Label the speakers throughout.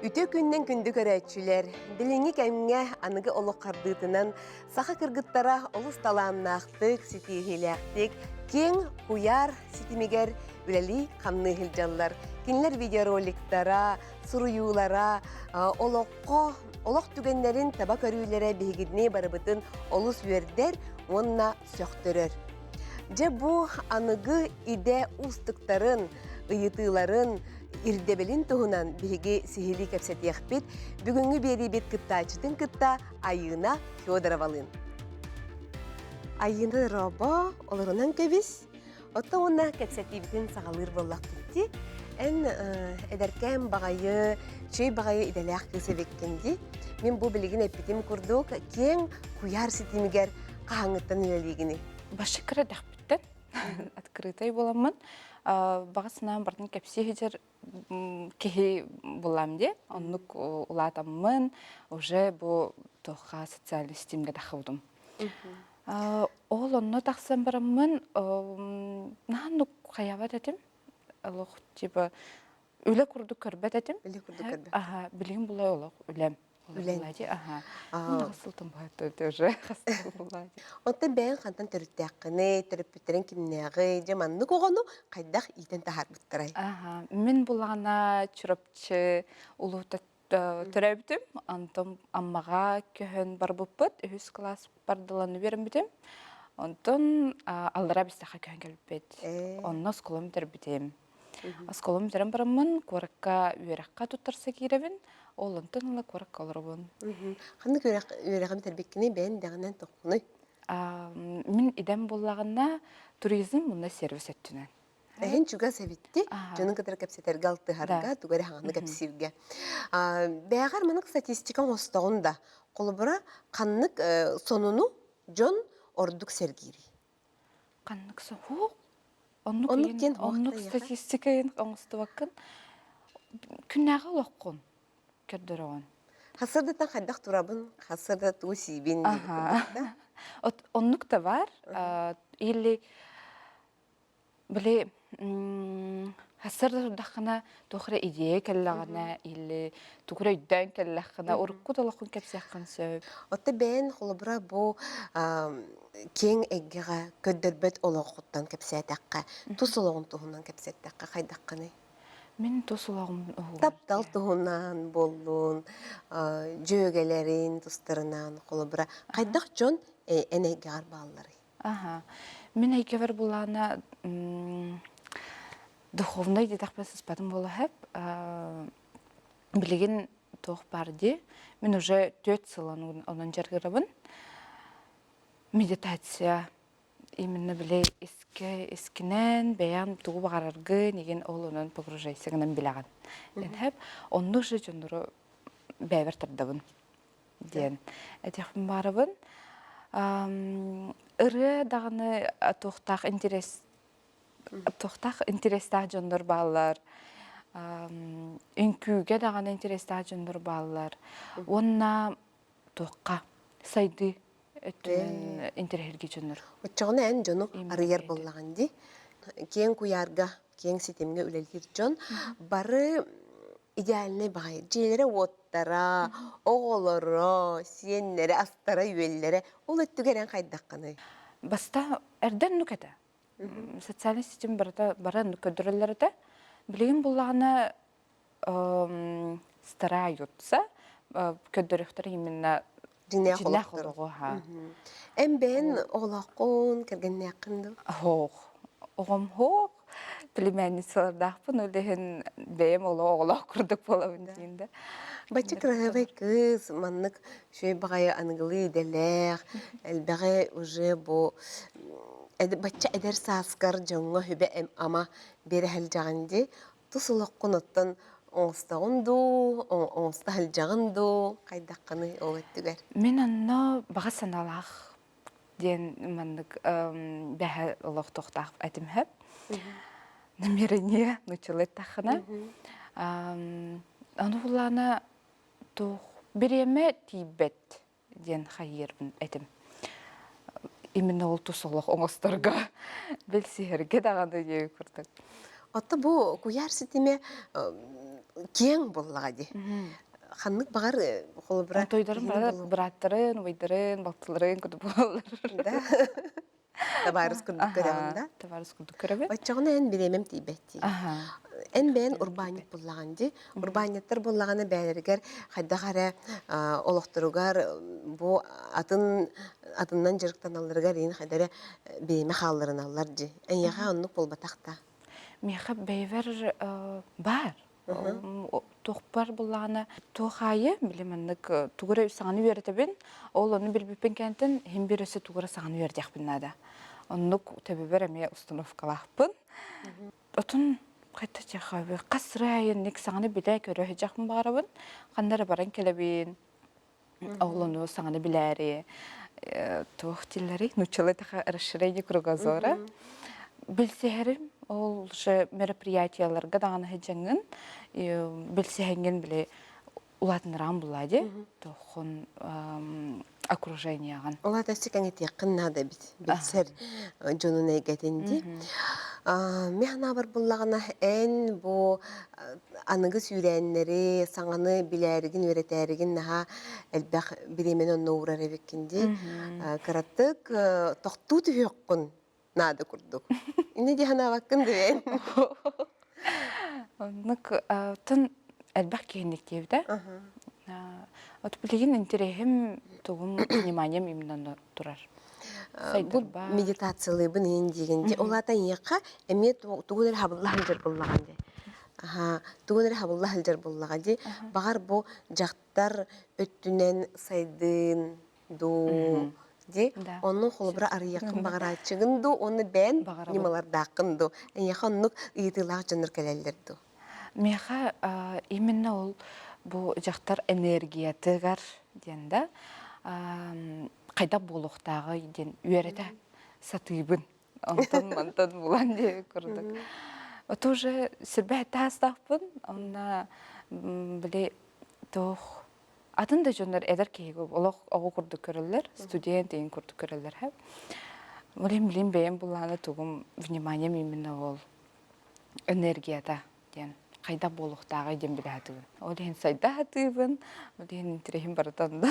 Speaker 1: Үтүө күннэн күндү көрөөччүлэр! Билиҥҥи кэмҥэ аныгы олох хардыытынан саха кыргыттара олус талааннаахтык, ситиһиилээхтик киэҥ куйаар ситимигэр үлэлии-хамныы сылдьаллар. Кинилэр видеороликтара, суруйуулара, олоххо олох түгэннэрин таба көрүүлэрэ биһигини барыбытын олус үөрдэр уонна сөхтөрөр. Дьэ бу аныгы идэ уустуктарын, ыйытыыларын, ирдэбилин туһунан биһиги сиһилии кэпсэтиэхпит. Бүгүҥҥү биэриибит кыттааччытын кытта Айыына Федоровалыын. Айыына Робо олорунан кэбис. Оттон уонна кэпсэтиибитин саҕалыыр буоллахпыт дии. Эн эдэркээн баҕайы, үчүгэй баҕайы идэлээх кыыс эбиккин дии. Мин бу билигин эппитим курдук, киэҥ куйаар ситимигэр хаһааҥҥыттан үлэлиигиний?
Speaker 2: Башы кыра дэхпиттэн открытай буоламмын баҕа санаам барытын кэпсии сылдьар киһи буллам дии. Оннук улаатаммын уже бу туохха социальный ситимҥэ таххыбытым. Ол онно тахсан бараммын наһаа хайабат этим. Олох типа үлэ курдук көрбөт этим.
Speaker 1: Үлэ курдук көрбөт.
Speaker 2: Аха, билигин булай олох үлэм.
Speaker 1: Үлэҥ.
Speaker 2: Аха. Сылтан баһыттар уже
Speaker 1: Оттон бэйэҥ хантан төрүттээххиний, төрөппүттэрин кимнээҕий, дьэ маннык оҕону хайдах иитэн таһаарбыттарай?
Speaker 2: Аха, мин булаҕына Чурапчы улуута төрөөбүтүм. Онтон Аммаҕа көһөн барбыппыт. Үһүс кылаас бардыланы үөрэммитим. Онтон аллара бистэхэ көһөн кэлбиппит. Онно оскуолам бүтэрбитим. Оскуолам бүтэрэн бараммын куоракка үөрэххэ туттарса киирэбин. Ол онтон ыла куоракка олоробун.
Speaker 1: Ханнык үөрэҕи бүтэрбиккиний бэйэн идэҕинэн тоххунуй?
Speaker 2: Мин идэм буоллаҕына туризм уонна сервис өттүнэн.
Speaker 1: Эһин чугас эбитти, дьону кытары кэпсэтэргэ, алтыһарга, тугу эрэ хаҥаны кэпсииргэ. Бээҕэр маннык статистика оҥостоҕун да, холобура, ханнык сонуну дьон ордук сэргиирий?
Speaker 2: Ханнык соһуох? Оннук
Speaker 1: диэн
Speaker 2: оннук статистика оҥостубаккын. Күннээҕи олоххун көрдөрөҕүн.
Speaker 1: Хасырдатан хайдах турабын, хасырда тугу сиибин диэбит курдук да?
Speaker 2: Оннук да бар. Или Били сарсыарда турдаххына туох эрэ идея кэллэҕинэ или тугу эрэ өйдөөн кэллэххинэ урукку да олоххун кэпсиэххин сөп.
Speaker 1: Отто бэйэн холобура бу киэҥ эйгэҕэ көрдөрбөт олоххуттан кэпсээтэххэ, тус олоҕун туһунан кэпсэттэххэ хайдаххыный?
Speaker 2: Мин тус олоҕум уһугар
Speaker 1: Таптал туһунан буоллун, дьүөгэлэрин тустарынан холобура хайдах дьон эн эйгэҕэр баалларый?
Speaker 2: Аха. Мин эйгэбэр булаана духовнай диэтэхпинэ сыспатым буола сөп. Билигин туох баар дии. Мин уже түөрт сыл онон дьарыгырабын. Медитация именно били искэ искинэн бэйэм тугу баҕараргын игин ол онон погружайся гынан билэҕин. Диэн Онно уже дьоннору бэйэбэр тардабын. диэн этиэхпин баарабын. Ырыа даҕаны туохтаах интерес туохтаах интерестээх дьоннор бааллар. Үҥкүүгэ даҕаны интерестээх дьоннор бааллар. Уонна туохха сайдыы өттүнэн интэриэһиргии дьоннор.
Speaker 1: Оччоҕуна эн дьону арыйар буоллаҕын дии. Киэҥ куйаарга, киэҥ ситимҥэ үлэлиир дьон бары идеальнай баҕайы дьиэлэрэ-уоттара, оҕолоро, сиэннэрэ, астара-үөллэрэ ол өттүгэр эн хайдаххыный?
Speaker 2: Баста эрдэ оннук этэ. Социальный ситим барыта бары оннук көрдөрөллөр этэ. Билигин буллаҕына стараются көрдөрүөхтэрэ именно
Speaker 1: Дьиҥнээх
Speaker 2: дьиҥнээх
Speaker 1: олохтору.
Speaker 2: олоҕу аһа.
Speaker 1: Эн бэйэн оҕолооххун, кэргэннээххин дуу?
Speaker 2: Оһоох. Оҕом оһоох. Племянницалардаахпын, ол иһин бэйэм олох оҕолоох курдук буолабын диин да.
Speaker 1: Бачча кыраһыабай кыыс маннык үчүгэй баҕайы аныгылыы идэлээх, элбэҕи уже бу бачча эдэр сааскар дьоҥҥо сүбэ-ама биэрэ сылдьаҕын дии. Тус олоххун оттон оҥостоҕун дуу, оҥосто сылдьаҕын дуу, хайдаххыный ол өттүгэр?
Speaker 2: Мин онно баҕа санаалаах диэн маннык бэһэ олохтуохтаах этим сөп. Намерение нуччалыы эттэххинэ. Аны буллаана туох бириэмэ тиийбэт диэн хайыырбын этим. Именно ол тус олох оҥосторго билсиһэргэ даҕаны диэби курдук.
Speaker 1: Отто бу куйаар ситимэ. киэҥ буоллаҕа дии. Ханнык баҕар холобура
Speaker 2: Тойдорум бырааттарын, убайдарын, балтыларын курдук буолаллар.
Speaker 1: Да. Табаарыс курдук көрөҕүн да?
Speaker 2: Табаарыс курдук көрөбүн.
Speaker 1: Оччоҕуна эн бириэмэм тиийбэт дии. Эн бэйэн урбаанньыт буллаҕын дии. Урбаанньыттар буллаҕына бэйэлэригэр хайдах эрэ олохторугар бу атын атыннан дьарыктаналларыгар иин хайдах эрэ бириэмэ хаалларыналлар дии. Эйиэхэ оннук буолбатах да?
Speaker 2: Миэхэ бэйэбэр баар. Туохпар буллаҕына туох аайы били маннык тугу эрэ саҥаны үөрэтэбин. Ол ону билбиппин кэнтэн иһин биир өссө тугу эрэ саҥаны үөрдиэхпин наада. Оннук төбөбөр эмиэ установкалаахпын. Отун хайта чахабы хас сыры аайы саҥаны билэ көрө сылдьахпын баҕарабын. Ханна эрэ баран кэлэбин. Оҕолону саҥаны билээри туох дииллэрий нууччалыы таха расширение кругозора билсиһэрим ол уже мероприятияларга даҕаны сылдьаҥҥын билсиһэҥҥин били улаатыннараҕын буллаа дии туоххун окружениеҕын
Speaker 1: Ол аата кэҥэтиэххин наада эбит билсэр дьонун эйгэтин дии. Мин санаабар буллаҕына эн бу аныгы сүүрээннэри, саҥаны билээригин, үөрэтээригин наһаа элбэх бириэмэни онно уурар эбиккин дии. Кыратык тохтуу түһүөххүн наада курдук. Инньэ дии санаабаккын дии
Speaker 2: Оннук тын элбэх киһинник диэбитэ. От билигин интэриэһим тугум вниманием именно турар.
Speaker 1: Бу медитациялыыбын иин диигин дии. Ол аата эйиэхэ эмиэ тугун эрэ хабылла сылдьар буоллаҕын дии. Аха, тугун эрэ хабылла сылдьар буоллаҕа дии. Баҕар бу дьахтар өттүнэн сайдыын дуу дии. Оннун холобура арыйыаххын баҕарааччыгын дуу, уонна бэйэн ньымалардааххын дуу. Эйиэхэ оннук ыйытыылаах дьоннор кэлэллэр дуу.
Speaker 2: Миэхэ именно ол бу дьахтар энергиятыгар диэн да хайдах буолуохтааҕый диэн үөрэтэ сатыыбын. Онтон мантан булан диэбит курдук. Это уже сүрбэ таастаахпын. Онно били туох атын да дьоннор эдэр киһигэ олох оҕо курдук көрөллөр, студент деген курдук көрөллөр. Билим билим бэйэм буллаана тугум вниманием именно ол энергията диэн хайдах буолуохтааҕый диэн билэ сатыыбын. Ол иһин сайда сатыыбын, ол иһин интэриэһим барыта онно.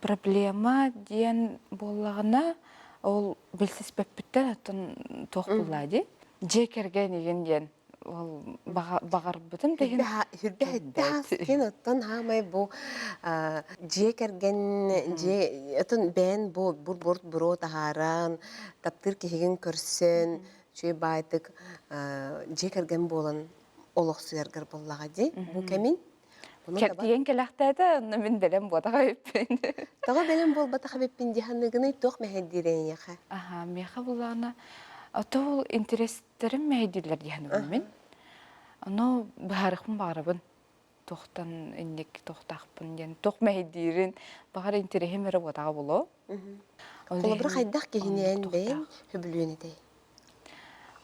Speaker 2: Проблема диэн буоллаҕына, ол билсиспэппиттэн оттон туох буллаа дии. Дьиэ кэргэн игин диэн ол баҕарбытым да иһин
Speaker 1: Хүрбэ ааскин оттон хаамай бу дьиэ кэргэн дьиэ отон бэйэн бу бур буруо таһааран таптыыр киһигин көрсөн үчүгэй баайтык дьиэ кэргэн буолан олохсуйаргар буоллаҕа дии бу кэмин
Speaker 2: Кэртийэн кэлэхтээтэ, онно мин бэлэм буотах эбиппин.
Speaker 1: Тоҕо бэлэм буолбатах эбиппин дии саныыгыный туох мэһэйдиир эйиэхэ?
Speaker 2: Аха, миэхэ буллаҕына, ото ол интерестэрим мэһэйдииллэр дии саныыбын мин. Ону быһаарыахпын баҕарабын. Туохтан инник туохтаахпын диэн, туох мэһэйдиирин, баҕар интэриэһим эрэ буотаҕа буолуо.
Speaker 1: Холобура хайдах киһини эн бэйэҥ сөбүлүөн этэй?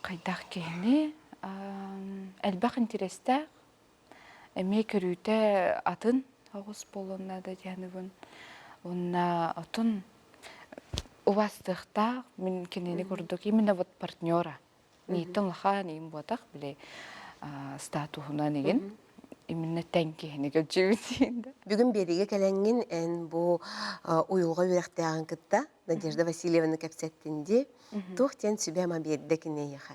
Speaker 2: Хайдах киһини элбэх интэриэстээх, эмиэ көрүүтэ атын оҕус буолуон наада диэнибин. Уонна отун убаастыахтаах мин кинини курдук именно вот партнера. Нииттэн улахан иин буотах били статуһунан игин именно тэҥ киһини көрдьүбүт да.
Speaker 1: Бүгүн биэриигэ кэлэҥҥин эн бу уйулҕа үөрэхтээҕин кытта Надежда Васильеваны кэпсэттин дии. Туох диэн сүбэ-ама биэрдэ кини эйиэхэ?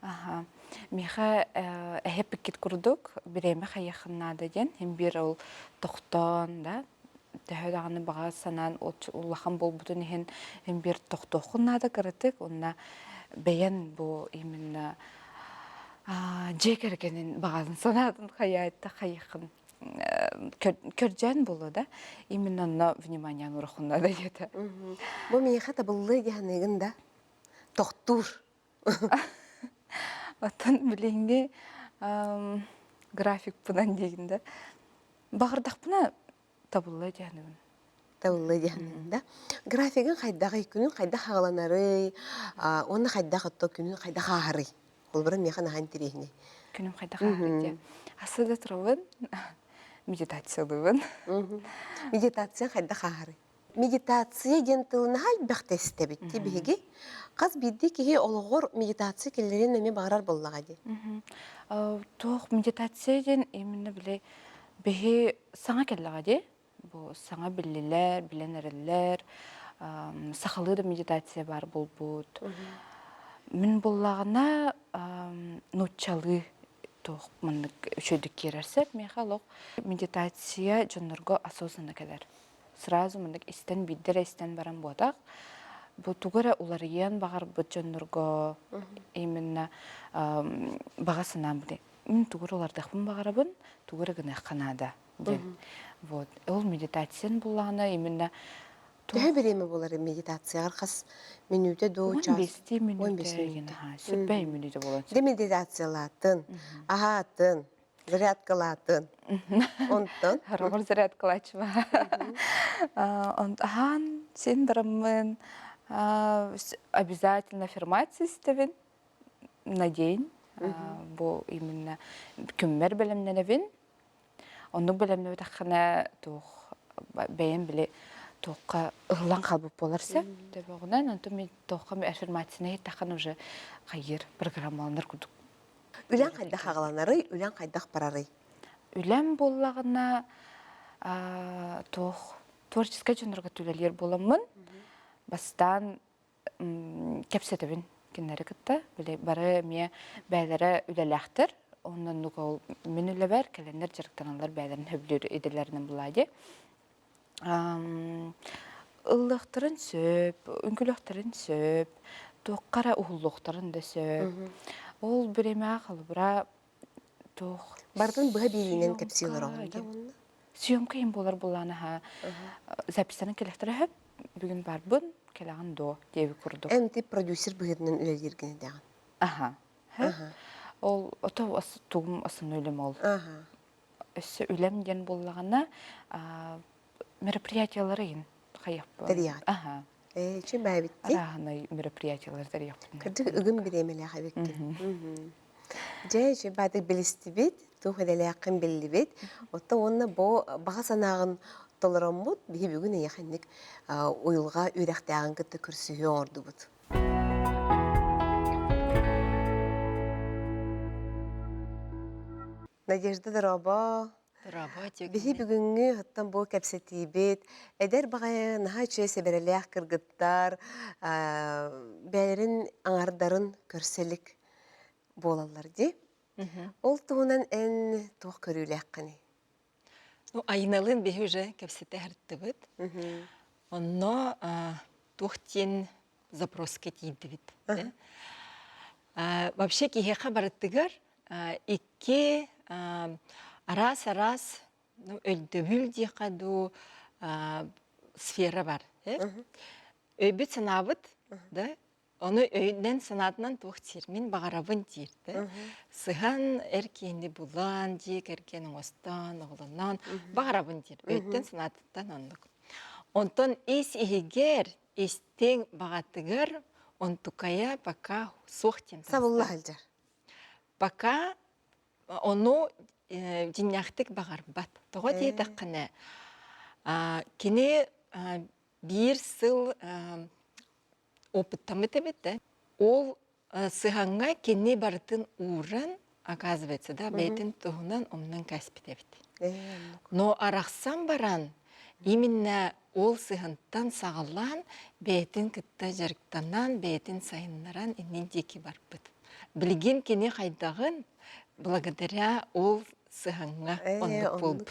Speaker 2: Аха. Миэхэ эһэппиккит курдук бириэмэ хайыаххын наада диэн иһин биир ол тохтоон да төһө даҕаны баҕа санаан улахан буолбутун иһин иһин биир тохтуоххун наада кыратык уонна бэйэн бу именно дьиэ кэргэнин баҕатын санаатын хайаатта хайыаххын көрдьөөн буолуо да именно онно внимание уураххун наада диэтэ.
Speaker 1: Бу миэхэ табыллыа дии саныыгын да тохтуур.
Speaker 2: Оттон билиҥҥи графикпынан диигин да баҕардахпына табыллыа диэхинибин.
Speaker 1: Табыллыа диэхинибин да. Графигын хайдаҕый, күнүн хайдах аҕаланарый, уонна хайдах отто күнүн хайдах ааһарый? Холобура миэхэ наһаа интэриэһинэй.
Speaker 2: Күнүм хайдах ааһарый диэн. Асы да турабын, медитациялыыбын.
Speaker 1: Медитация хайдах ааһарый? Медитация диэн тылы наһаа элбэхтэ истэбит дии биһиги. Хас биирдии киһи олоҕор медитация киллэриэн эмиэ баҕарар буоллаҕа дии.
Speaker 2: Туох медитация диэн именно били биһи саҥа кэллэҕэ дии. Бу саҥа биллилэр, билэн эрэллэр. Сахалыы да медитация баар буолбут. Мин буллаҕына нууччалыы туох маннык үчүгэйдик киирэр сөп миэхэ олох медитация дьоннорго осознанно кэлэр. Сразу маннык истэн биирдэ эрэ истэн баран буотах. Бу тугу эрэ уларыйыан баҕарбыт дьоннорго именно баҕа санаам мин тугу эрэ улардыахпын баҕарабын, тугу эрэ гыныахха наада диэн. Вот. Ол медитацияны буллаҕына именно
Speaker 1: Төһө бириэмэ буолар медитацияҕар хас мүнүүтэ дуу, час?
Speaker 2: 15 мүнүүтэ, сүрбэй мүнүүтэ буолан.
Speaker 1: Де медитациялаатын, аһаатын, зарядкалаатын. Онтон?
Speaker 2: Хараҕар зарядкалааччыба. Аһаан, син бараммын, обязательно аффирмация истэбин на день. Бу именно күммэр бэлэмнэнэбин. Оннук бэлэмнэбэтэххинэ туох бэйэм били туохха ыһыллан хаалбыт буолар сөп. Төбөҕүнэн онтон мин туохха аффирмацияны иһиттэххинэ уже хайыыр программаланар курдук.
Speaker 1: Үлэҥ хайдах аҕаланарый, үлэҥ хайдах барарый?
Speaker 2: Үлэм буоллаҕына туох творческай дьоннорго үлэлиир буоламмын бастаан кэпсэтэбин кинилэри кытта. Били бары эмиэ бэйэлэрэ үлэлээхтэр. Онон ол мин үлэбэр кэлэннэр дьарыктаналлар бэйэлэрин сөбүлүүр идэлэринэн булаа дии. Ыллыахтарын сөп, үҥкүүлүөхтэрин сөп, туохха эрэ уһуллуохтарын да сөп. Ол бириэмэҕэ холобура туох
Speaker 1: Барытын быһа биэриинэн кэпсии олороҕун да уонна?
Speaker 2: Съемка иһин буолар буоллаан записанан кэлэхтэрэ сөп. Бүгүн барбын, кэлэҕин дуо диэбит курдук.
Speaker 1: Эн ти продюсер быһыытынан үлэлииргин этэҕин.
Speaker 2: Аха. Ол ото тугум основной үлэм ол. Өссө үлэм диэн буоллаҕына мероприятиялары иһин хайыахпын.
Speaker 1: Тэрийэҕит.
Speaker 2: Аха.
Speaker 1: Ээ, үчүгэй
Speaker 2: Арааһынай мероприятиялары тэрийэхпин.
Speaker 1: Кырдьык ыгым бириэмэлээх эбиккин. Дьэ, үчүгэй билистибит, туох идэлээххин биллибит. Оттон уонна бу баҕа санааҕын толороммут, биһи бүгүн эйиэхэнник уйулҕа үөрэхтээҕин кытта көрсүһүү оҥордубут. Надежда дорообо.
Speaker 3: Дорообо,
Speaker 1: Биһи бүгүҥҥү оттон бу кэпсэтиибит эдэр баҕайы наһаа үчүгэй сэбэрэлээх кыргыттар бэйэлэрин аҥардарын көрсө илик буолаллар дии. Ол туһунан эн туох көрүүлээххиний?
Speaker 3: Ну, Айналыын биһи уже кэпсэтэ сырыттыбыт. Онно туох диэн запроска тиийдибит. Вообще киһиэхэ барытыгар икки араас-араас өйдөбүл диэххэ дуу сфера бар. Өйбүт санаабыт да ону өйүнэн санаатынан туох диир мин баҕарабын диир да сыһан эр киһини булан дьиэ кэргэн оҥостон оҕолонон баҕарабын диир өйтөн санаатыттан оннук онтон ис иһигэр истиҥ баҕатыгар онтукайа пока суох диэн
Speaker 1: Сабылла сылдьар.
Speaker 3: Пока ону дьиҥнээхтик баҕарбат. Тоҕо диэтэххинэ, кини биир сыл опыттаммыт эбит да, ол сыһаҥҥа кини барытын ууран, оказывается, да, бэйэтин туһунан умнан кээспит эбит. Но арахсан баран, именно ол сыһантан саҕалаан бэйэтин кытта дьарыктанан, бэйэтин сайыннаран иннин диэки барбыт. Билигин кини хайдаҕын благодаря ол сыһаҥҥа оннук буолбут.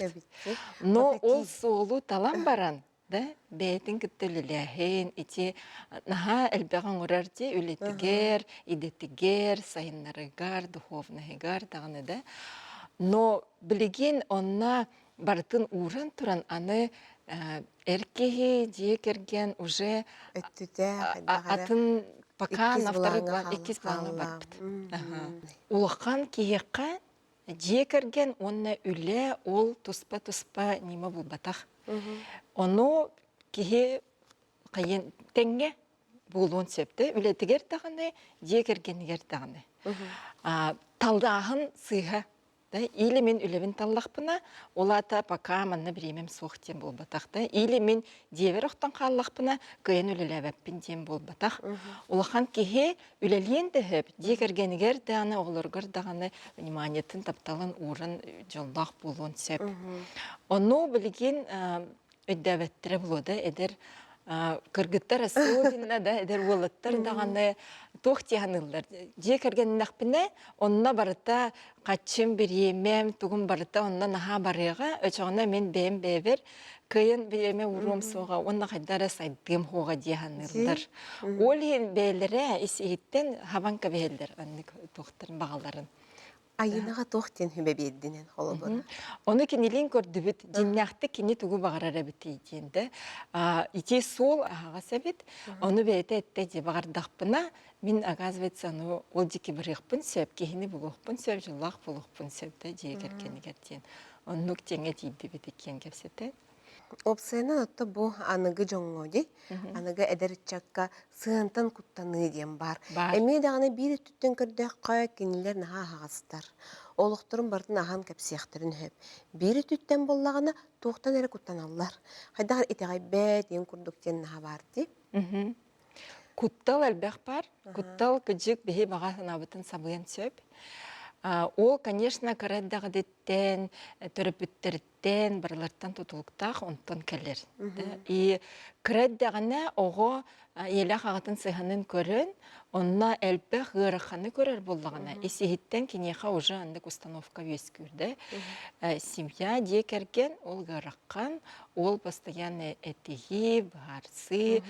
Speaker 3: Но ол суолу талан баран да бэйэтин кытта үлэлээһин ити наһаа элбэҕи оҥорор дии үлэтигэр, идэтигэр, сайыннарыгар, духовноһыгар даҕаны да. Но билигин онно барытын ууран туран аны эр киһи дьиэ кэргэн уже
Speaker 1: Өттүтэ хайдах эрэ
Speaker 3: атын пока
Speaker 1: иккис
Speaker 3: на второй
Speaker 1: былааҥҥа
Speaker 3: план иккис плаҥҥа
Speaker 1: хаалла.
Speaker 3: барбыт. Улахан киһиэхэ дьиэ кэргэн уонна үлэ ол туспа-туспа ньыма булбатах. Ону киһи хайын тэҥҥэ буолуон сөп да үлэтигэр даҕаны, дьиэ кэргэнигэр даҕаны. Талдааһын сыыһа. Да, или мин үлэбин таллахпына, ол аата пока манна бириэмэм суох диэн буолбатах да. Или мин дьиэбэр охтон хааллахпына, кыайан үлэлээбэппин диэн буолбатах. Улахан киһи үлэлиэн да сөп, дьиэ кэргэнигэр даҕаны, оҕолоругар даҕаны вниманиетын, тапталын ууран дьоллоох буолуон сөп. Ону билигин өйдөөбөттөрө буолуо да эдэр кыргыттар особенно да эдэр уолаттар даҕаны туох дии саныыллар дьиэ кэргэннэхпинэ онно барыта хаччым бириэмэм тугум барыта онно наһаа барыаҕа өчөҕүнэ мин бэйэм бэйэбэр кыайан бириэмэ ууруом суоҕа уонна хайда эрэ сайдыам суоҕа дии саныыллар ол иһин бэйэлэрэ ис иһиттэн хабан кэбиһэллэр аннык туохтарын баҕаларын
Speaker 1: Айынаҕа туох диэн сүбэ биэрдинэн холобура?
Speaker 3: Ону кинилиин көрдүбүт. Дьиҥнээхтик кини тугу баҕарар эбитий диэн да. Ити суол аһаҕас эбит. Ону бэйэтэ эттэ дии баҕардахпына, мин оказывается ону ол диэки барыахпын сөп, киһини булуохпун сөп, дьоллоох буолуохпун сөп да дьиэ кэргэнигэр диэн. Оннук диэҥҥэ тиийдибит иккиэн кэпсэтэн.
Speaker 1: Уопсайынан отто бу аныгы дьоҥҥо дии, аныгы эдэр ыччакка сыантан куттаныы диэн баар.
Speaker 3: Баар.
Speaker 1: Эмиэ даҕаны биир өттүттэн көрдөххө, кинилэр наһаа аһаҕастар. Олохторун барытын аһан кэпсиэхтэрин сөп. Биир өттүттэн буоллаҕына, туохтан эрэ куттаналлар. Хайдах эрэ итэҕэйбэт диэн курдук диэн наһаа баар дии.
Speaker 3: Куттал элбэх баар. Куттал кыдьык биһи баҕа санаабытын сабыан сөп. Ол, конечно, кыра эрдэҕиттэн, төрөппүттэриттэн Тэн барылартан тутулуктаах онтон кэлэр. И кыра эрдэҕинэ оҕо ийэлээх аҕатын сыһанын көрөн, онно элбэх ыараханы көрөр буоллаҕына, ис-иһиттэн киниэхэ уже аннык установка үөскүүр да. Семья, дьиэ кэргэн ол ыарахан, ол постоянно этиһии, быһаарсыы,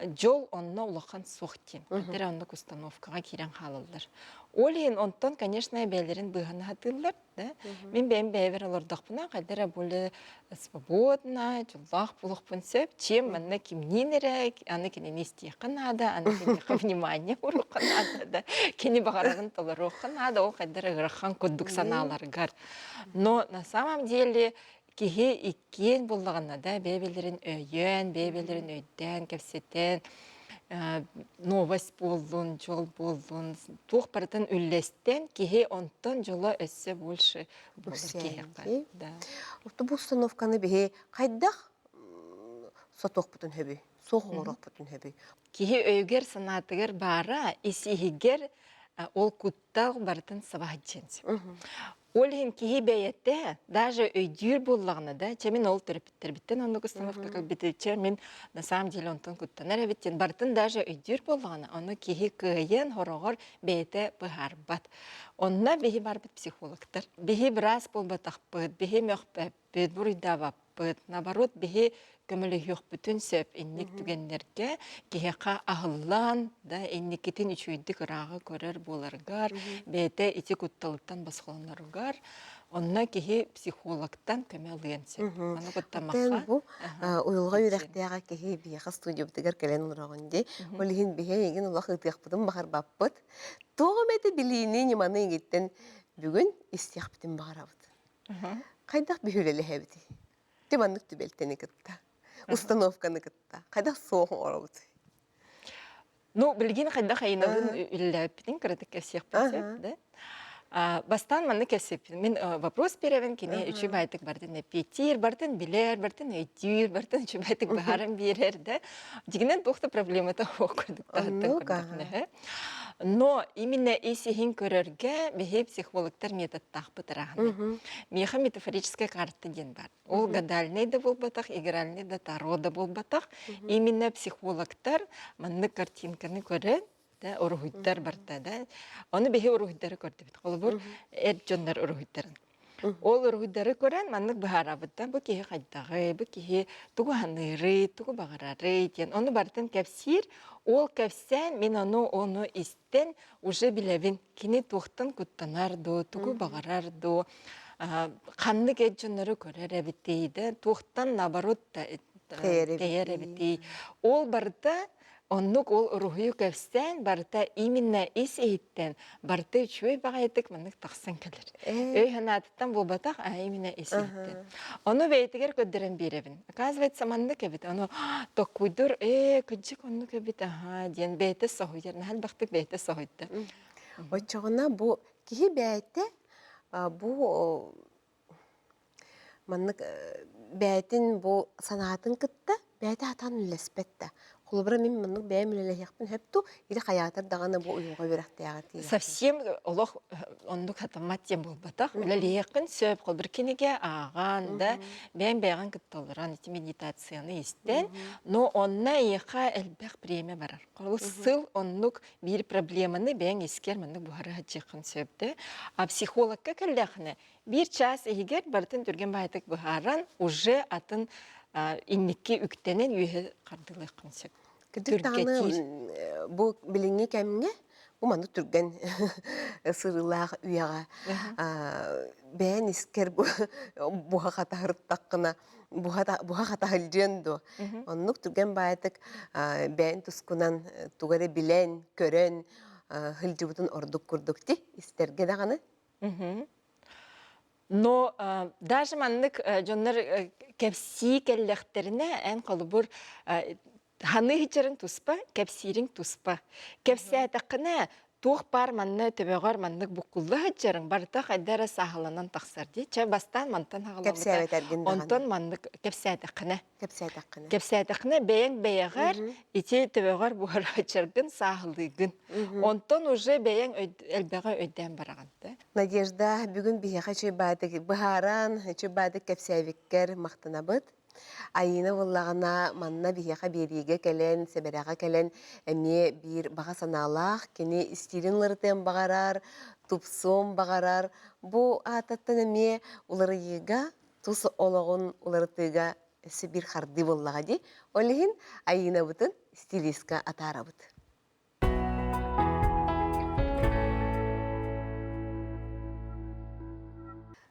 Speaker 3: дьол онно улахан суох диэн. Хантара оннук установкаҕа киирэн хаалаллар. Ол иһин онтон, конечно, бэйэлэрин быыһана сатыыллар. Да? Мин бэйэм бэйэбэр олордохпуна, хайда эрэ более свободно, дьоллоох буолуохпун сөп, чем манна кимниин эрэ, аны кинини истиэххэ наада, аны киниэхэ внимание уруохха наада да, кини баҕарарын толоруохха наада, ол хайда эрэ ыарахан курдук санааларгар. Но на самом деле киһи иккиэн буллаҕына да бэйэ-бэйэлэрин өйөөн, бэйэ-бэйэлэрин өйдөөн, кэпсэтэн, новость буоллун, дьол буоллун, туох барытын үллэстэн киһи онтон дьоло өссө больше буолар киһиэхэ. Да.
Speaker 1: Бу установканы биһи хайдах сотуохпутун хөбүй, суох оҥоруохпутун хөбүй?
Speaker 3: Киһи өйүгэр санаатыгар баара, ис-иһигэр ол куттал барытын саба сылдьыан сөп. Ол иһин киһи бэйэтэ даже өйдүүр буоллаҕына да, чэ мин ол төрөппүттэрбиттэн оннук установка кэлбитэ, чэ мин на самом деле онтон куттанар эбит диэн барытын даже өйдүүр буоллаҕына, ону киһи кыайан хороҕор бэйэтэ быһаарбат. Онно биһи барбыт психологтар. Биһи быраас буолбатахпыт, биһи мөхпөппүт, буруйдаабаппыт наоборот биһи көмөлөһүөхпүтүн сөп инник түгэннэргэ киһиэхэ аһыллан да инникитин үчүгэйдик ырааҕы көрөр буоларыгар бэйэтэ ити кутталыттан босхолоноругар онно киһи психологтан көмө ылыан сөп ону куттамахха
Speaker 1: бу уйулҕа үөрэхтээҕэ киһи биһиэхэ студиябытыгар кэлэн олороҕун дии ол иһин биһи эйигин улах ыытыахпытын баҕарбаппыт туох эмэтэ билиини ньыманы эйигиттэн бүгүн истиэхпитин баҕарабыт Хайдах биһүлэлэһэбитий? Ти маннык түбэлтэни кытта, установканы кытта хайдах суох оҥоробутуй?
Speaker 3: Ну, билигин хайдах айынабын үлэлээбиппитин кыратык кэпсиэхпин сөп, да? Бастаан маннык кэпсиэппин. Мин вопрос биэрэбин, кини үчүгэй баайтык бардын эппиэттиир, бартын билэр, бартын өйдүүр, бартын үчүгэй баайтык баһаран биэрэр, да? Дьигинэн туох да проблемата суох курдук таһыттан көрдөхүнэ. Но именно ис-иһин көрөргө биһи психологтар методтаахпыт ыраахына. Миэхэ метафорическая карта диэн бар. Ол гадальный да буолбатах, игральный да таро да буолбатах. Именно психологтар маннык картинканы көрөн да уруһуйдар барта да. Ону биһи уруһуйдары көрдүбүт. Холобур, эр дьоннор уруһуйдарын. Ол уруһуйдары көрөн маннык быһаарабыт да бу киһи хайдаҕый, бу киһи тугу саныырый, тугу баҕарарый диэн ону барытын кэпсиир. Ол кэпсээн мин ону ону истэн уже билэбин кини туохтан куттанар дуу, тугу баҕарар дуу, ханнык эр дьоннору көрөр эбитий да, туохтан наоборот тэйэр эбитий. Ол барыта Оннук ол уруһуйу кэпсээн барыта именно ис иһиттэн барыта үчүгэй баҕайытык маннык тахсан кэлэр. Өй санаатыттан буолбатах, а именно ис иһиттэн. Ону бэйэтигэр көрдөрөн биэрэбин. Оказывается, маннык эбит. Ону токкуйдур, ээ, кырдьык оннук эбит, аха диэн бэйэтэ соһуйар. Наһаа элбэхтик бэйэтэ соһуйда.
Speaker 1: Оччоҕуна бу киһи бэйэтэ. Бу маннык бэйэтин бу санаатын кытта бэйэтэ сатаан үлэлэспэт да. Холобура мин маннык бэйэм үлэлэһиэхпин сөп дуу или хайаатар даҕаны бу уйулҕа үөрэхтээҕэ тиийэхпин.
Speaker 3: Совсем олох оннук сатаммат диэн буолбатах. Үлэлиэххин сөп. Холобур кинигэ ааҕан да бэйэҥ бэйэҕин кытта олорон ити медитацияны истэн, но онно эйиэхэ элбэх время барар. Холобур сыл оннук биир проблеманы бэйэҥ искэр маннык буһара сылдьыаххын сөп да. А психологка кэллэххинэ биир чаас иһигэр барытын түргэн баайытык быһааран уже атын инникки үктэнэн үөһэ хардыылыаххын сөп.
Speaker 1: Кырдьык даҕаны бу билиҥҥи кэмҥэ бу маннык түргэн сырыылаах үйэҕэ бэйэн искэр буһа хатаһыртаххына буһа хатаһылдьыан дуо оннук түргэн баайытык бэйэн тускунан тугу эрэ билэн көрөн сылдьыбытын ордук курдук ти истэргэ даҕаны.
Speaker 3: Но даже маннык дьоннор кэпсии кэллэхтэринэ эн холобур ханыы иһичэриҥ туспа, кэпсиириҥ туспа. Кэпсээтэххинэ туох баар манна төбөҕөр маннык буккулла сылдьарыҥ барыта хайда эрэ сааһыланан тахсар дии. Чэ бастаан мантан хаҕаламмыта. Онтон маннык кэпсээтэххинэ.
Speaker 1: Кэпсээтэххинэ.
Speaker 3: Кэпсээтэххинэ бэйэҥ бэйэҕэр ити төбөҕөр буһараачаргын сааһылыыгын. Онтон уже бэйэҥ элбэҕи өйдөөн бараҕын да.
Speaker 1: Надежда, бүгүн биһиэхэ үчүгэй быһааран, үчүгэй кэпсээбиккэр махтанабыт. Айыына буоллаҕына манна биһиэхэ биэриигэ кэлэн, сэбэрэҕэ кэлэн эмиэ биир баҕа санаалаах, кини истиилин уларытыан баҕарар, тупсуон баҕарар. Бу аатыттан эмиэ уларыйыыга тус олоҕун уларытыыга өссө биир хардыы буоллаҕа дии. Ол иһин Айыынабытын стилистка атаарабыт.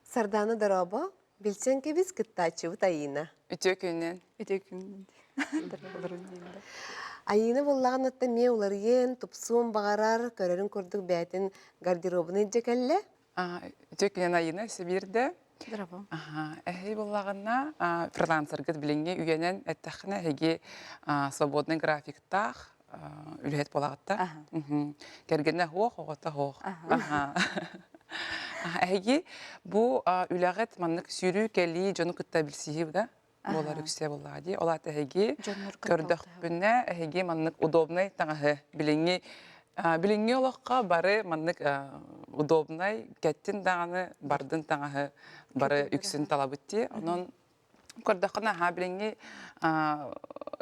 Speaker 1: Сардаана дорообо, билсэн кэбис кыттааччыбыт Айыына.
Speaker 4: Үтүө күнүнэн.
Speaker 2: Үтүө күнүнэн.
Speaker 1: Айыына буоллаҕына эмиэ уларыйыан, тупсуон баҕарар, көрөрүн курдук бэйэтин гардеробун илдьэ кэллэ.
Speaker 4: Үтүө күнүнэн Айыына өссө биирдэ.
Speaker 2: Здорово.
Speaker 4: Эһи буллаҕына фрилансергыт билиҥҥи үйэнэн эттэххинэ эһиги свободный графиктаах үлэһит буолаҕытта. Кэргэнэ суох, оҕото суох. Эһиги бу үлэҕит маннык сүүрүү кэлии дьону кытта билсиһии да буолар үксэ буоллаҕа дии. Ол аата эһиги көрдөхпүнэ эһиги маннык удобнай таҥаһы билиҥҥи билиҥҥи олоххо бары маннык удобнай кэттин даҕаны бардын таҥаһы бары үксүн талабыт дии. Онон көрдөххүнэ аһаа билиҥҥи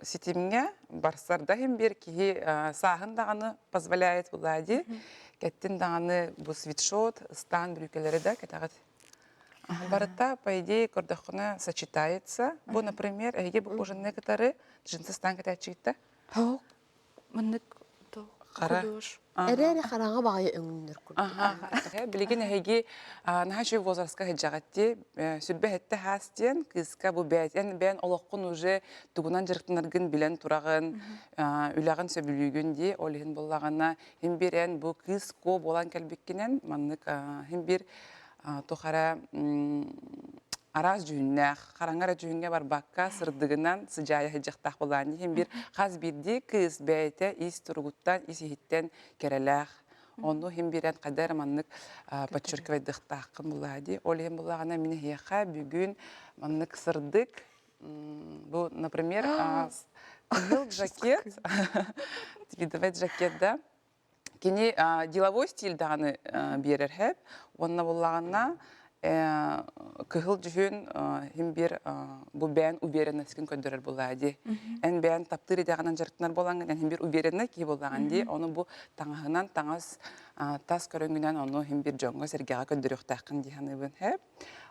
Speaker 4: ситимҥэ барсар да иһин биир киһи сааһын даҕаны позволяет буоллаа дии. Кэттин даҕаны бу свитшот, ыстаан бүрүүкэлэри да кэтэҕит. Барыта, по идее, көрдөххүнэ сочетается. Бу, например, эһиги бу кожаные кытары джинсы ыстаан кэтээччигиттэ?
Speaker 2: Хоок. Маннык
Speaker 4: Хара.
Speaker 1: Эрэ-эрэ хараҥа баҕайы өҥнөр курдук.
Speaker 4: Билигин эһиги наһаа үчүгэй возрастка сылдьаҕыт сүрбэ сэттэ хаас диэн кыыска бу бэйэн бэйэн олоххун уже тугунан дьарыктанаргын билэн тураҕын, үлэҕин сөбүлүүгүн дии. Ол иһин буоллаҕына, хин биир эн бу кыыс куо буолан кэлбиккинэн маннык хин биир туох эрэ араас дьүһүннээх, хараҥа эрэ дьүһүҥҥэ барбакка, сырдыгынан сыдьаайа сылдьыахтаах буолаан иһин биир хас биирдии кыыс бэйэтэ ис туругуттан, ис иһиттэн кэрэлээх. Ону иһин биэрэн хайда эрэ маннык подчеркивайдыахтааххын булаа дии. Ол иһин буллаҕына мин эһиэхэ бүгүн маннык сырдык бу, например, кыһыл жакет, твидовый жакет да, Кини деловой стиль даҕаны биэрэр һэп уонна буоллаҕына кыһыл дьүһүн иһин биир бу бэйэн уверенностькын көрдөрөр буоллаа дии. Эн бэйэн таптыыр идэҕинэн дьарыктанар буолаҥҥын эн иһин биир увереннай киһи буоллаҕын дии. Ону бу таҥаһынан таҥас тас көрүҥүнэн ону иһин биир дьоҥҥо-сэргэҕэ көрдөрүөхтээххин дии саныыбын һэп.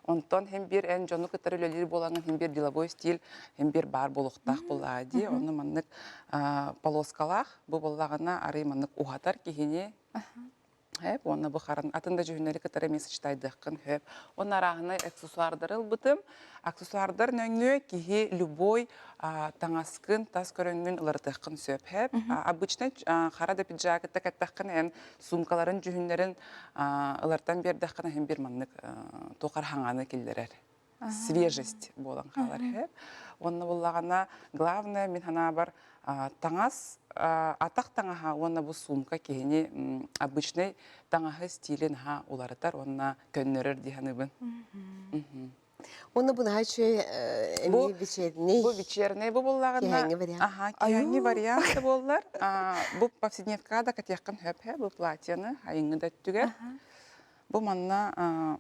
Speaker 4: Онтон иһин биир эн дьону кытары үлэлиир буолаҥҥын иһин биир деловой стиль иһин биир баар буолуохтаах буоллаа дии. Ону маннык полоскалаах бу буоллаҕына арый маннык уһатар киһини Хэп, уонна бу харан атын да дьүһүннэри кытары эмиэ сочетайдыаххын сөп. Уонна арааһынай аксессуардары ылбытым. Аксессуардар нөҥүө киһи любой таҥаскын, тас көрөҥҥүн уларытыаххын сөп. Хэп. Обычно хара да пиджакытта кэттэххин эн суумкаларын дьүһүннэрин ылартан биэрдэххинэ иһин биир маннык туох хараҥаны киллэрэр. Свежесть буолан хаалар иһэ. Уонна буллаҕына, главное, мин санаабар, таҥас, атах таҥаһа уонна бу сумка киһини обычный таҥаһы стилин наһаа уларытар уонна көннөрөр дии саныыбын.
Speaker 1: Уонна бу наһаа үчүгэй эмиэ вечерний.
Speaker 4: Бу вечерний бу буллаҕына
Speaker 1: Киһээҥҥи вариант.
Speaker 4: Аха, киһээҥҥи вариант да буоллар. Бу повседневкаҕа да кэтиэххин сөп бу платьены айыҥҥы да өттүгэр. Бу манна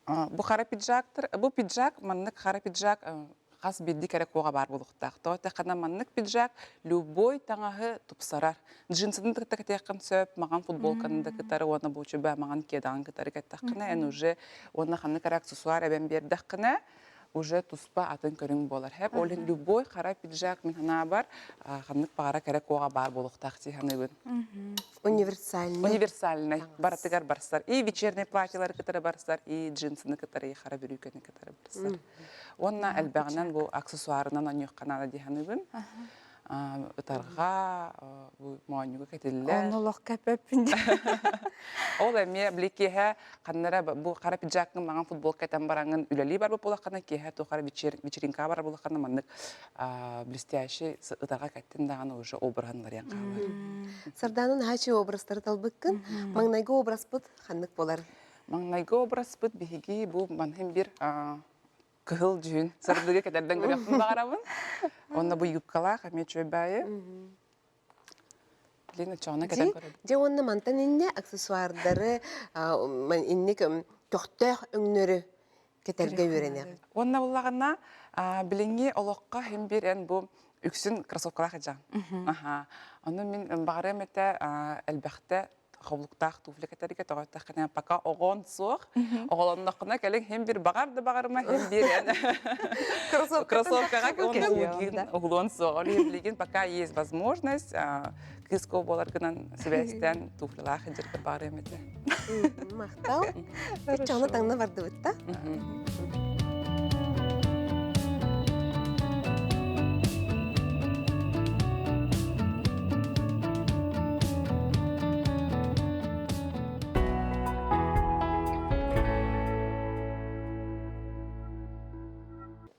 Speaker 4: бу хара пиджактар, бу пиджак маннык хара пиджак хас биирдии кэрэ куоҕа баар буолуохтаах. Тоҕо эттэххинэ маннык пиджак любой таҥаһы тупсарар. Джинсытын кытта кэтиэххин сөп, маҕан футболканы да кытары уонна буучуба маҕан кедаҕын кытары кэттэххинэ, эн уже уонна ханнык эрэ аксессуар эбэн биэрдэххинэ, уже туспа атын көрүҥ буолар. Хэп, ол иһин любой хара пиджак мин санаабар ханнык баҕара кэрэ куоҕа баар буолуохтаах дии саныыбын.
Speaker 1: Универсальный.
Speaker 4: Универсальный. Барытыгар барсар. И вечерний платьелары кытары барсар, и джинсыны кытары, и хара бүрүүкэни кытары барсар. Уонна элбэҕинэн бу аксессуарынан онньуохха наада дии саныыбын. Ытарҕа, бу моонньуга кэтиллэр.
Speaker 2: Ону олох кэппэппин
Speaker 4: Ол эмиэ били киэһэ ханна эрэ бу хара пиджаккын маҥан футболка кэтэн бараҥҥын үлэлии барбыт буоллаххына киэһэ туох эрэ вечеринкаҕа барар буоллаххына маннык блестящий ытарҕа кэттин даҕаны уже обраһын уларыйан хаалар.
Speaker 1: Сардаана наһаа үчүгэй образтары талбыккын. Маҥнайгы образпыт ханнык буолар?
Speaker 4: Маҥнайгы образпыт биһиги бу манһын бир кыһыл дьүһүн сырдыгы кэтэрдэн көрүөхпүн баҕарабын. Онно бу юбкалаах эмиэ үчүгэй баайы. Блин, оччоҕуна кэтэн көрөбүн.
Speaker 1: Дьэ уонна мантан инньэ аксессуардары инник көхтөөх өҥнөрү кэтэргэ үөрэнэҕин.
Speaker 4: Уонна буллаҕына билиҥҥи олоххо иһин биир эн бу үксүн кроссовкалаах дьаҥ. Аха. Ону мин баҕарыам этэ элбэхтэ хобулуктаах туфля кэтэргэ тоҕо эттэххинэ пока оҕон суох оҕолонноххуна кэлин хим бир баҕар да баҕарыма хим бир эн кроссовкаҕа угулуон суох ол иһин билигин пока есть возможность кыыс буоларгынан сибээстээн туфлялаах илдьиргэ баарыам этэ
Speaker 1: Махтал. Чону таҥна бардыбыт да?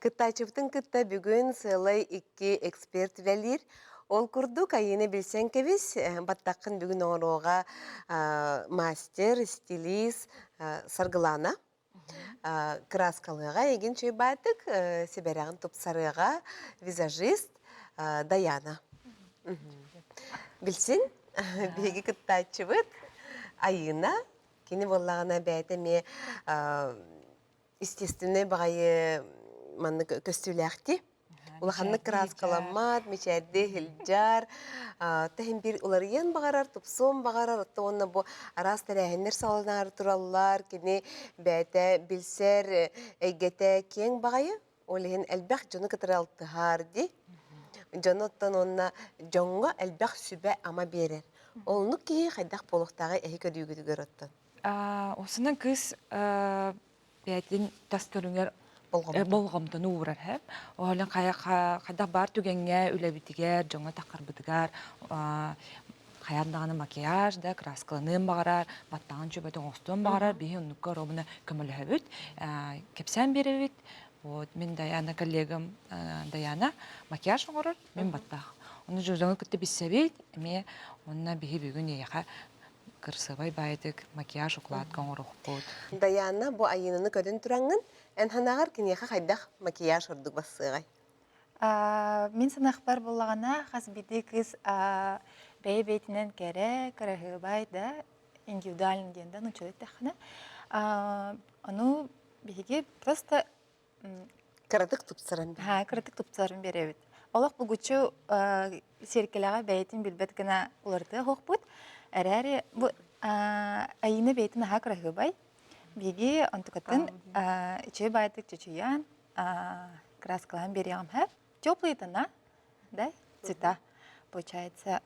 Speaker 1: Кыттааччыбытын кытта бүгүн сыалай икки эксперт үлэлиир. Ол курдук, Айыына билсэн кэбис, баттаххын бүгүн оҥоруоҕа мастер, стилист Саргылана. Кырааскалыаҕа эйигин чуйбаатык, сибэрэҕин тупсарыаҕа визажист Даяна. Билсин, биһиги кыттааччыбыт Айыына. Кини буоллаҕына бэйэтэ эмиэ естественнэй баҕайы маннык көстүүлээхти. Улаханнык кырааскаламмат, мичээрдии сылдьар, тэһин биир уларыйыан баҕарар, тупсуон баҕарар, оттон уонна бу араас тэрээһиннэр саҕаланаары тураллар, кини бэйэтэ билсэр эйгэтэ киэҥ баҕайы, ол иһин элбэх дьону кытары алтыһар дии. Дьону оттон уонна дьоҥҥо элбэх сүбэ-ама биэрэр. Оннук киһи хайдах буолуохтааҕый эһи көрүүгүтүгэр оттон?
Speaker 5: Осунан кыыс бэйэтин тас көрүҥэр болҕомтону уурар һэ. Оһолон хайдах баар түгэҥҥэ үлэбитигэр, дьоҥҥо таххарбытыгар хайаан даҕаны макияж да, краскаланыан баҕарар, баттаҕын чөбөтө оҥостуон баҕарар, биһи оннукка оруобуна көмөлөһөбүт, кэпсээн биэрэбит. Вот мин Даяна коллегам Даяна макияж оҥорор, мин баттах. Ону дьону кытта билсэбит, эмиэ онно биһи бүгүн эйиэхэ кырсыбай баайдык макияж укладка оҥоруохпут.
Speaker 1: Даяна, бу Айыынаны көрөн тураҥҥын, эн санааҕар киниэхэ хайдах макияж ордук бассыаҕай?
Speaker 6: Мин санаахпар буоллаҕына, хас биирдии кыыс бэйэ-бэйэтинэн кэрэ, кыраһыабай да, индивидуальный диэн да нууччалыы эттэххинэ, ону биһиги просто
Speaker 1: Кыратык тупсаран
Speaker 6: Ха, кыратык тупсаран биэрэбит. Олох булгуччу сиэркилэҕэ бэйэтин билбэт гына уларытыа суохпут. Эрээри бу Айыына бэйэтин аһаа кыраһыабай. Биһиги онтукатын үчүгэй баайдык чочуйан, краскалаан биэриэҕим һэ. Теплые тона, да, цвета. Получается,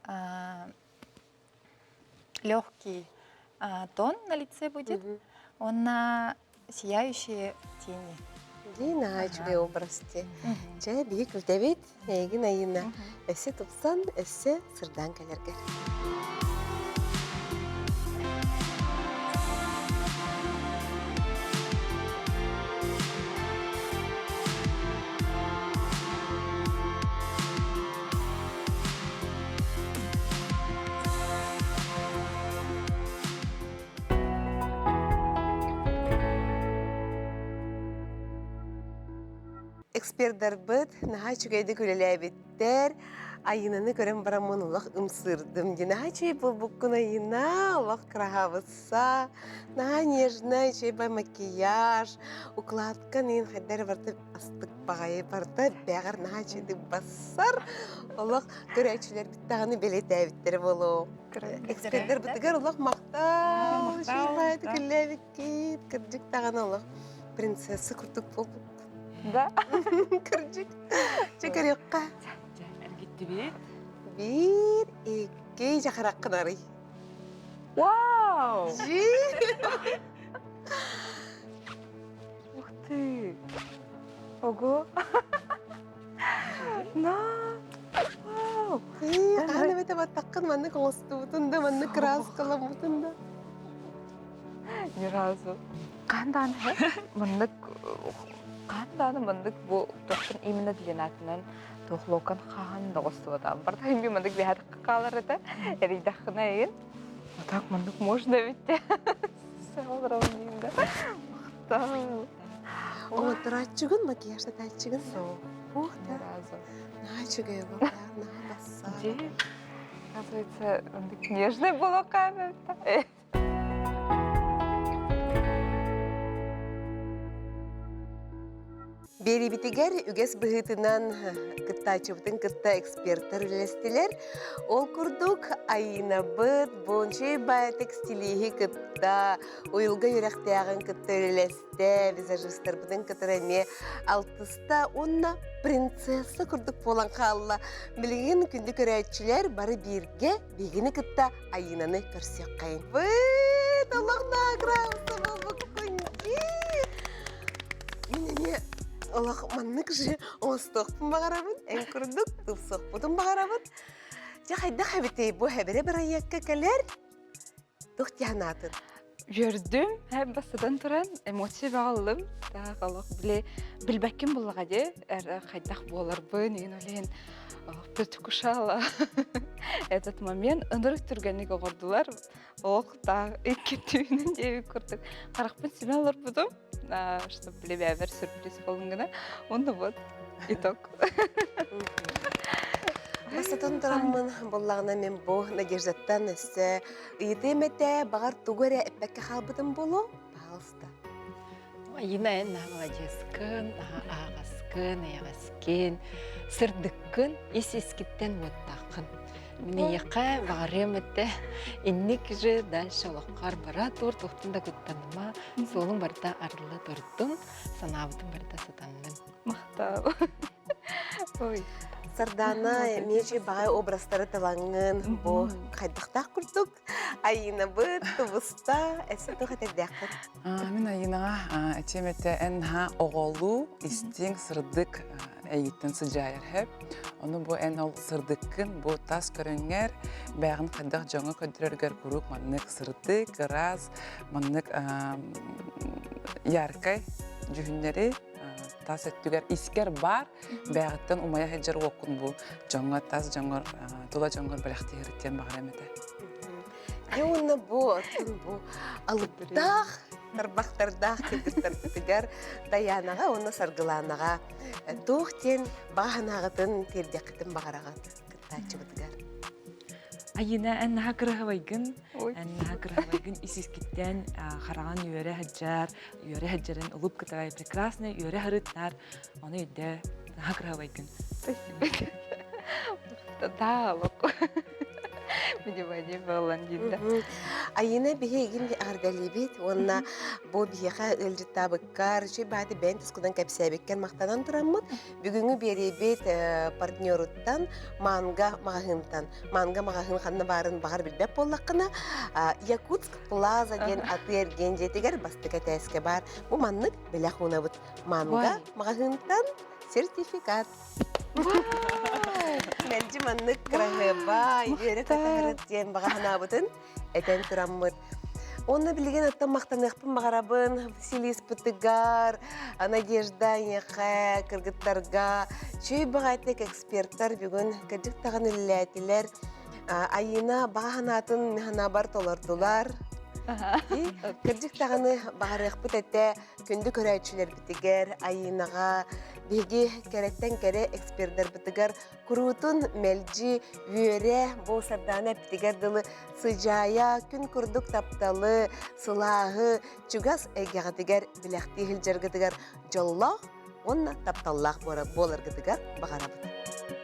Speaker 6: легкий тон на лице будет. Он на сияющие тени.
Speaker 1: Дии наһаа үчүгэй образ дии. Чэ, биһи күлтэбит, эйигин Айыына. Өссө тупсан, өссө сырдаан кэлэргэр. Экспердарбыт наһаа үчүгэйдик үлэлээбиттэр. Айыынаны көрөн бараммын олох ымсыырдым дии. Наһаа үчүгэй буолбуккун Айыына, олох кыраһаабысса. Наһаа нежная, үчүгэй макияж, укладка иин хайда эрэ барыта астык баҕайы барыта бэҕэр наһаа үчүгэйдик бассар. Олох көрөөччүлэрбит даҕаны бэлиэтээбиттэрэ буолуо. Экспердарбытыгар олох махтал, үчүгэй баҕайытык үлэлээбиккит. Кырдьык даҕаны олох принцесса курдук буолбуккут.
Speaker 2: Да.
Speaker 1: Кырдьык. Чэ көрүөххэ.
Speaker 5: Дьэ, эргиттибит.
Speaker 1: Биир, икки, дьахараккын арый.
Speaker 2: Вау!
Speaker 1: Жи!
Speaker 2: Ух ты! Ого! На! Вау!
Speaker 1: Хаһан эбэтэ баттаххын маннык оҥостубутун да, маннык кырааскаламмытын да.
Speaker 2: Ни разу. Хаһан даҕаны маннык хаһан даҕаны маннык бу туохтан именно длинатынан туох локон хаһан да оҕустубатаҕым. Барыта би маннык биһаатахха хаалар этэ. Эрийдэххинэ эйин. Вот так маннык можно ведь. Олоробун диин да. Махтал.
Speaker 1: Оҥоттораччыгын, макияжтатааччыгын? Ух
Speaker 2: Ни разу.
Speaker 1: Наһаа үчүгэй олох, наһаа бассаа.
Speaker 2: Дьи. Оказывается, оннук нежный буолуохха эбит.
Speaker 1: Биэриибитигэр үгэс быһыытынан кыттааччыбытын кытта экспертэр үлэлэстилэр. Ол курдук Айыынабыт Бончей баай текстилииһи кытта, уйулга үөрэхтээҕин кытта үлэлэстэ, визажистарбытын кытары эмиэ алтыста уонна принцесса курдук буолан хаалла. Билигин күндү көрөөччүлэр бары бииргэ биһигини кытта Айыынаны көрсүөххэйин. Быт, олох награуса буолбуккун дии. Мин эмиэ олох маннык же оҥостуохпун баҕарабын, эн курдук тупсуохпутун баҕарабын. Дьэ хайдах эбитий бу хэбэрэ бырайыакка кэлэр? Туох дии санаатын?
Speaker 2: Үөрдүм, бастатан туран эмоция баҕаллым. Так олох били билбэккин буллаҕа дии, хайдах буоларбын, иин олен предвкушала этот момент. Ынырык түргэнник оҕордулар. Ох, так икки түүнүн диэбит курдук харахпын симэ олорбутум, чтобы билебээбэр сюрприз болун гына. Онно вот итог.
Speaker 1: Бастатан тураммын буллаҕына мен бу Надеждаттан өссө Ыйытыым этэ, баҕар тугу эрэ эппэккэ хаалбытым буолуо, пожалуйста.
Speaker 3: Айына эн наһаа маладьыаскын, наһаа аһаҕаскын, эйэҕэскин, сырдыккын, ис-искиттэн уоттааххын. Мин эйиэхэ баҕарыам этэ, инник же дальше олоххор бара тур, туохтан да куттаныма, суолуҥ барыта арылла турдун, санаабытын барыта сатаннын.
Speaker 2: Махтал. Ой.
Speaker 1: Сардаана мечи баҕай образтары талаҥҥын бу хайдахтаах курдук Айыынабыт тубуста эссе туох этэрдээххин?
Speaker 4: Мин Айыынаҕа этиэм этэ эн наһаа оҕолуу, истиҥ, сырдык эйиттэн сыдьаайар хэп. Ону бу эн ол сырдыккын бу тас көрүҥҥэр бэйэҕин хайдах дьоҥҥо көрдөрөргөр куруук маннык сырдык, ыраас, маннык яркай дьүһүннэри тас өттүгэр искэр баар бэйэҕиттэн умайа сылдьар уоккун бу дьоҥҥо тас дьоҥҥор тула дьоҥҥор бэлэхтиэхиттэн баҕарам этэ.
Speaker 1: Дьэ уонна бу оттон бу алыптаах тарбахтардаах кыргыттарбытыгар Дайаанаҕа уонна Саргылаанаҕа туох диэн баҕа санааҕытын тиэрдиэххитин баҕараҕыт кыттааччыбытыгар?
Speaker 5: Айыына, эн наһаа кыраһыбайгын, эн наһаа кыраһыбайгын ис-искиттэн хараҕын үөрэ сылдьар, үөрэ сылдьарын улуп кытарай прекрасный үөрэ харыттар, ону өйдөө, наһаа кыраһыбайгын.
Speaker 2: Да, локу. Внимание буолан диэн да.
Speaker 1: Айыына биһиги эҕэрдэлиибит уонна бу биһиэхэ ыалдьыттаабыккар, үчүгэй бааты бэйэн тускунан кэпсээбиккэр махтанан тураммыт, Бүгүҥҥү биэриибит партнеруттан Манга маҕаһыынтан. Манга маҕаһыын ханна баарын баҕар билбэт буоллаххына, Якутск Плаза диэн атыы-эргиэн дьиэтигэр бастакы этээскэ баар. Бу маннык бэлэх уунабыт. Манга маҕаһыынтан сертификат. Мэлдьи маннык кыраһыабай, үөрэ көтөһөрүт диэн баҕа санаабытын этэн тураммыт. Уонна билигин оттон махтаныахпын баҕарабын Василиспытыгар, Надежда эйиэхэ, кыргыттарга чүй баҕайтык эксперттар бүгүн кырдьык даҕаны үлэлээтилэр. Айыына баҕа санаатын санаабар толордулар. Кырдьык даҕаны баҕарыахпыт этэ күндү көрөөччүлэрбитигэр, Айыынаҕа, биһиги кэрэттэн кэрэ экспердарбытыгар куруутун мэлдьи үөрэ, бу Сардаана эппитигэр дылы сыдьаайа, күн курдук тапталы, сылааһы чугас эйгэҕитигэр билэхтии сылдьаргытыгар дьоллоох уонна тапталлаах буоларгытыгар баҕарабыт.